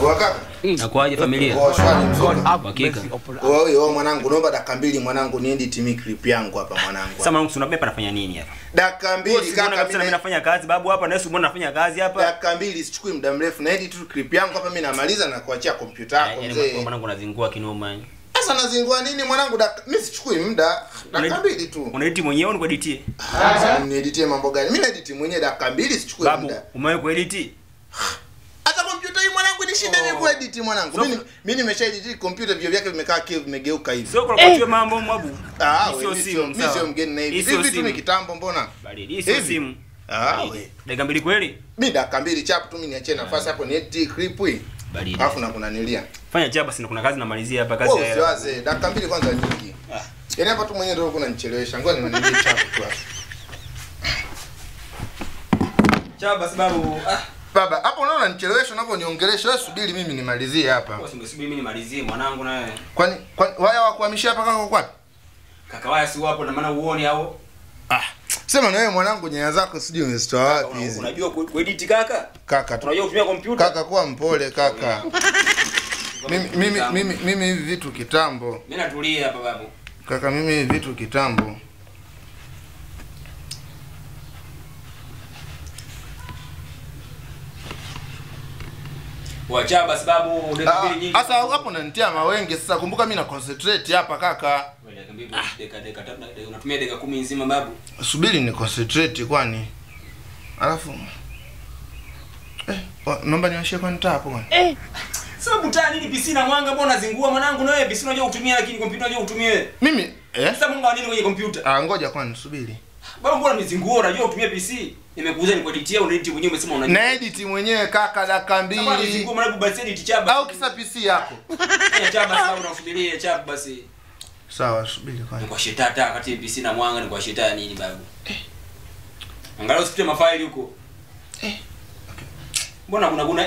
Kaka. Nakuaje familia? Hakika. Wewe mwanangu, naomba dakika mbili mwanangu niedit mi clip yangu hapa mwanangu. Sasa mwanangu unabeba nafanya nini hapa? Dakika mbili kaka, mimi nafanya kazi babu hapa na Yesu mbona nafanya kazi hapa? Dakika mbili sichukui muda mrefu na edit tu clip yangu hapa mimi namaliza na kuachia kompyuta yako mzee. Mwanangu unazingua kinoma. Sasa nazingua nini mwanangu? Mimi sichukui muda, dakika mbili tu. Unaedit mwenyewe au nikueditie? Sasa nieditie mambo gani? Mimi naedit mwenyewe dakika mbili sichukui muda. Babu, umewahi kuedit? Hata kompyuta hii mwanangu nishinde mimi kuedit mwanangu. Mimi nimeshaedit kompyuta vio vyake vimekaa kile vimegeuka hivi. Sio kwa kuachia mambo mwabu. Ah, sio simu. Mimi sio mgeni na hivi. Hivi vitu ni kitambo mbona? Baridi, sio simu. Ah, we. Dakika mbili kweli? Mimi dakika mbili chapu tu mimi niachie nafasi hapo ni edit clip hii. Baridi. Alafu na kunanilia. Fanya chapa basi na kuna kazi namalizia hapa kazi. Wewe usiwaze, dakika mbili kwanza nyingi. Yaani hapa tu mwenyewe ndio unanichelewesha. Ngoja nimalizie chapu tu hapa. Chapa basi babu. Baba, hapo unaona unanichelewesha unavyoniongelesha. Wewe subiri mimi nimalizie hapa. Wewe ungesubiri mimi nimalizie mwanangu na wewe. Kwani waya wa kuhamishia hapa kaka kwa wapi? Kaka waya si wapo na maana uone hao. Ah. Sema na wewe mwanangu nyaya zako sijui umezitoa wapi hizi. Unajua kuedit kaka? Kaka tu. Unajua kutumia kompyuta? Kaka kuwa mpole kaka. Mimi hivi vitu kitambo. Mimi natulia hapa babu. Kaka mimi hivi vitu kitambo. Wacha basi babu dakika mbili nyingi. Sasa hapo unanitia mawenge sasa kumbuka mimi na concentrate hapa kaka. Dakika mbili dakika tatu unatumia dakika 10 nzima babu. Subiri ni concentrate kwani. Alafu naomba niwashie kwani taa hapo kwani. Sababu taa nini PC na mwanga mbona unazingua mwanangu na wewe PC unajua kutumia lakini kompyuta unajua kutumia wewe. Mimi Sasa mwanga wa nini kwenye kompyuta? Ah ngoja kwani subiri. Baba mbona unanizingua unajua kutumia PC? Nimekuuza ni kueditia una edit mwenyewe umesema unajua. Na edit mwenyewe kaka dakika mbili. Kama unanizingua mwanangu basi edit chaba. Au kisa PC yako. Chaba sasa unasubiria chaba basi. Sawa subiri kwani. Ni kwa shetani taa kati PC na mwanga ni kwa shetani nini babu? Angalau usipite mafaili huko. Okay. Mbona kuna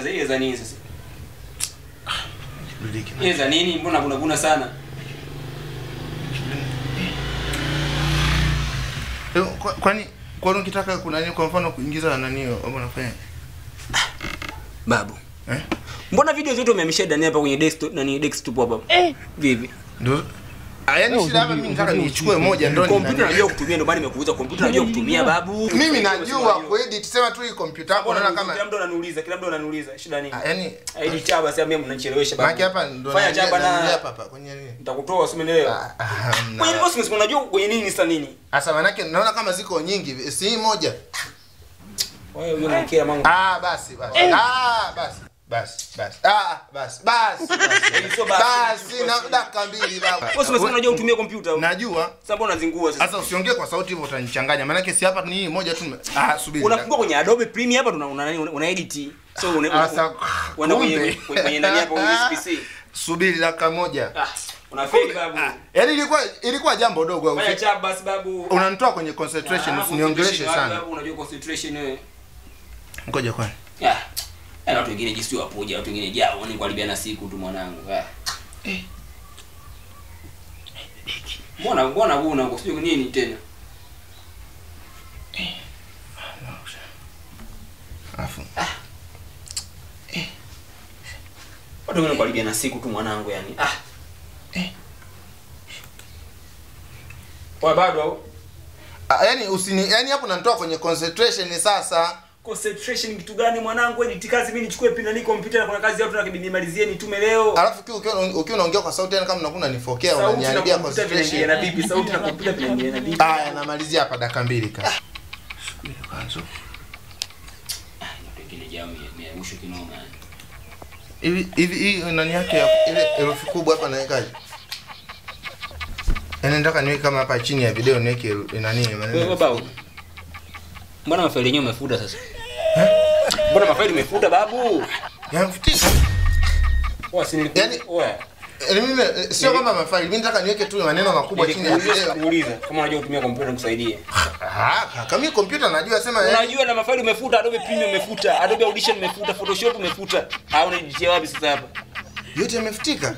sasa za nini sasa? Za nini? Mbona kuna sana? Kwani kwa ukitaka kuna nini kwa mfano kuingiza nani hapo unafanya? Babu. Mbona video zote umehamishia ndani hapa kwenye desktop nani desktop hapa? Vipi? Ndio. Yaani shida hapa mimi nataka nichukue moja ndio kompyuta najua kutumia ndio maana nimekuuza kompyuta najua kutumia babu. Mimi najua kuedit sema tu hii kompyuta yako unaona kama kila mtu ananiuliza kila mtu ananiuliza shida nini? Yaani edit chaba sasa mimi mnanichelewesha babu. Maana hapa ndio fanya chaba na hapa hapa kwenye nini? Nitakutoa usimuelewe. Kwenye boss unajua kwenye nini sasa nini? Sasa maana yake naona kama ziko nyingi si moja. Wewe unanikera mangu. Basi basi. Basi. Basi basi. Basi basi. Basi na dakika mbili baba. Wewe umesema unajua kutumia kompyuta. Najua. Sasa mbona unazingua sasa? Sasa usiongee kwa sauti hivyo utanichanganya. Maana yake si hapa ni moja tu. Subiri. Unafungua kwenye Adobe Premiere hapa una edit. So una kwenye nani hapa kwenye PC. Subiri dakika moja. Unafeli babu. Yaani ilikuwa jambo dogo au? Fanya chapa basi babu. Unanitoa kwenye concentration usiniongeleshe sana. Babu unajua concentration wewe. Ngoja kwani. Watu wengine jinsi wapoja, watu wengine jao ni kuharibiana siku tu mwanangu. Mbona mbona huko sijui nini tena? Alafu. Watu wengine kuharibiana siku tu mwanangu yani. Kwa bado au? Yaani usini yaani hapo unanitoa kwenye concentration sasa. Concentration kitu gani mwanangu? Edit kazi mimi nichukue pin na kompyuta na kuna kazi watu nakibidi nitume leo. Alafu ukiwa unaongea kwa sauti yani kama unakuna nifokea unaniharibia concentration. Na vipi sauti na kompyuta vinaingiana vipi? Haya namalizia hapa dakika mbili kaka. Subiri kwanza. Watu wengine jamu ya mwisho kinoma. Hivi hii nani yake ile herufi kubwa hapa nawekaje? Yaani nataka niweke kama hapa chini ya video niweke nani maneno. Wewe babu. Mbona mafaili yenyewe umefuta sasa? Mbona mafaili umefuta babu? Yamfutika. Wewe si nilikuwa. Yaani mimi sio kama mafaili, mimi nataka niweke tu maneno makubwa chini ya video. Kuuliza kama unajua kutumia kompyuta nikusaidie. Kama mimi kompyuta najua sema unajua na mafaili umefuta, Adobe Premiere umefuta, Adobe Audition umefuta, Photoshop umefuta. Au unajitia wapi sasa hapa? Yote yamefutika.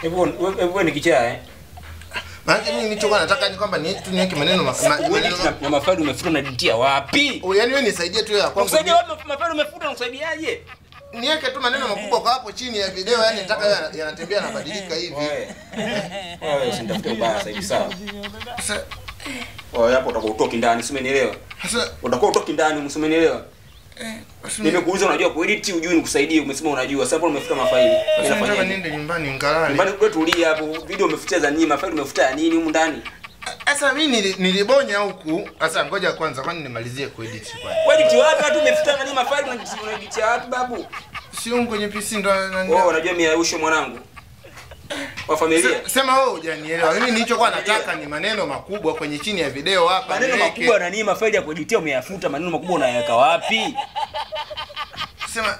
Hebu wewe ni kichaa Maana mimi nilichokuwa nataka ni kwamba ni tu niweke maneno maneno na mafaili umefuta unaditia wapi? Yaani wewe nisaidie tu ya kwangu. Nisaidie wapi mafaili umefuta unakusaidiaje? Niweke tu maneno makubwa kwa hapo chini ya video, yani nataka yanatembea yanabadilika hivi. Wewe usinitafute ubaya sasa hivi sawa. Sasa wewe hapo utakuwa utoki ndani, si umenielewa? Sasa utakuwa utoki ndani, si umenielewa? Nimekuuliza unajua kuedit, hujui nikusaidie, umesema unajua. Sasa hapo umefuta mafaili. Ninafanya niende nyumbani ngalale. Nyumbani wewe tulia hapo. Video umefuta za nini? Mafaili umefuta ya nini humu ndani? Sasa mimi nilibonya huku. Sasa ngoja kwanza kwani nimalizie kuedit kwanza. Kuedit wapi? Watu umefuta nani mafaili unaedit wapi babu? Si huko kwenye PC ndo nani. Wewe unajua mimi yausho mwanangu. Wa familia. Sema wewe hujanielewa. Mimi nilichokuwa nataka ni maneno makubwa kwenye chini ya video hapa. Maneno makubwa na nini? Mafaili ya kueditia umeyafuta, maneno makubwa unayaweka wapi? Sema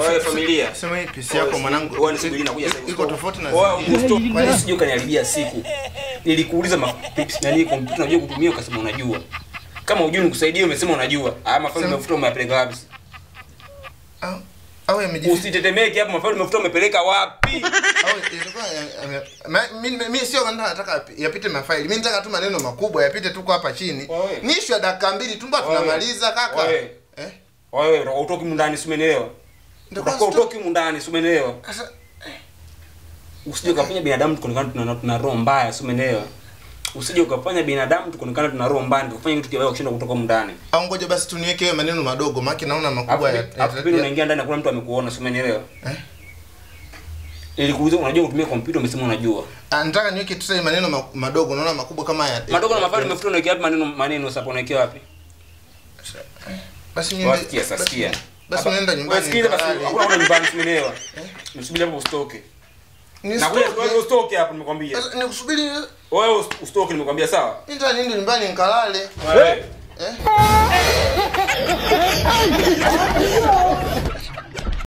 wewe familia. Sema hii PC yako mwanangu. Wewe nisubiri nakuja sasa. Iko tofauti na wewe. Kwa nini sijui kaniharibia siku? Nilikuuliza nani kompyuta unajua kutumia ukasema unajua. Kama hujui nikusaidie umesema unajua. Ah, mafaili umefuta umeyapeleka wapi? Au yamejificha. Usitetemeke hapo, mafaili umefuta umepeleka wapi? Au ilikuwa mimi sio nataka yapite mafaili. Mimi nataka tu maneno makubwa yapite tu kwa hapa chini. Ni issue ya dakika mbili tu mpaka tunamaliza kaka. Wewe utoki ndani, si umenielewa? Utakuwa utoki ndani, si umenielewa? Sasa usije ukafanya binadamu tukonekana tuna roho mbaya, si umenielewa? Usije ukafanya binadamu tukonekana tuna roho mbaya, tukafanya kitu kibaya kushinda kutoka ndani. Au ngoja basi tuniweke wewe maneno madogo, maana naona makubwa ya. Hapo pili unaingia ndani hakuna mtu amekuona, si umenielewa? Nilikuuliza unajua kutumia kompyuta umesema unajua. Nataka niweke tu sasa maneno madogo, naona makubwa kama ya. Madogo na mafaili umefuta unaweka wapi maneno sasa unaweka wapi? Basi niende. Sikia sasa sikia. Basi unaenda nyumbani. Sikia basi hakuna nyumbani, si umenielewa? Nisubiri hapo usitoke. Na wewe usitoke hapo nimekwambia. Sasa nikusubiri wewe usitoke nimekwambia sawa? Nita niende nyumbani nikalale. Eh?